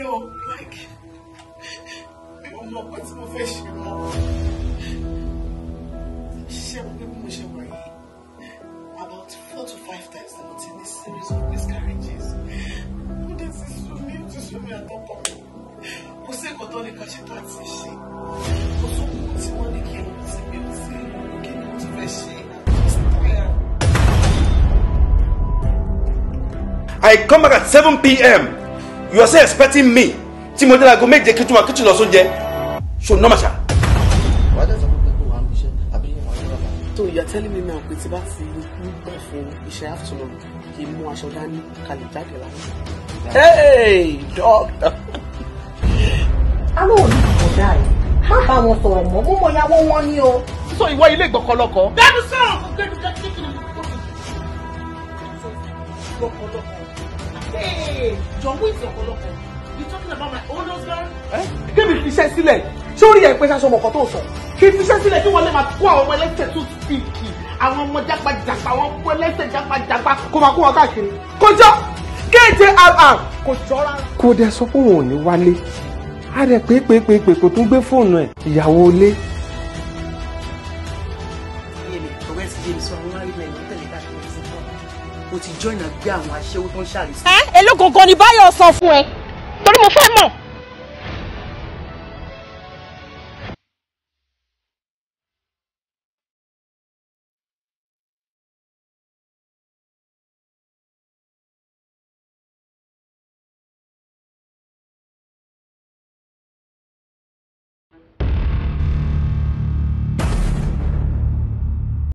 know, like, mi ò mọ ọkọ tí mo fẹ́ ṣe mọ́. Ṣé mo pé bí mo ṣe wà yìí, about 4 to 5 times ni mo ti ní series of miscarriages. Ó dẹ̀ ti sú mi, ó ti sú mi àtọkọ mi. Kò sí nǹkan tó ní ká ṣe tó àti ṣe. Kò sóhun tí wọ́n ní kí n tí mi ò sí, kí ni mo ti fẹ́ ṣe? I come back at 7 p.m. You are still expecting me. Tí mo dé láago méje kí tún máa kíchìn lọ sóúnjẹ. Ṣo nọ́mà ṣá? So you are telling me now pé tí bá ti ń bọ̀ fún iṣẹ́ afternoon kì í mú aṣọ dání ká lè jáde láti. Hey, doctor! Aló ò ní ìkọ̀dá ẹ̀. Má bá wọn sọ̀rọ̀ mọ́, mo mọ ìyàwó wọn ni o. Sọ ìwọ ilé ìgbọ̀kọlọkọ. Bẹ́ẹ̀ni sọ̀rọ̀ fún gbẹ́nu kékeré gbọ̀kọlọkọ. Hey, John, who is ọ̀kọlọkọ? You talking about my own husband? Kébì fi iṣẹ́ sílẹ̀, ṣé ó rí ẹ̀ pé ṣaṣọ ọmọkan tó sọ? Kí fi iṣẹ́ sílẹ̀ kí wọ́n lè máa kó àwọn ọmọ ẹlẹ́sẹ̀ tó spíkì, àwọn ọmọ jápajàpa, àwọn ọmọ ẹlẹ́sẹ̀ jápajàpa kó máa kó wọn káàkiri. Kò jọ KJRR kò jọ rárá. Kò dẹ̀ sọ pé òun ò ní wálé. A rẹ̀ pé kò tún gbé fóònù ẹ̀ ìyàwó ilé. Ọ̀rẹ́ ti yé mi sọ àwọn arígbẹ̀ ìwọ̀n tẹ̀lé káàkiri sí fún ọ. O ti join àgbẹ̀ àwọn aṣẹ́wó tó ń ṣàrìsí. Ẹ èló gangan ni Báyọ̀ sọ fún ẹ torí mo fẹ́ mọ̀.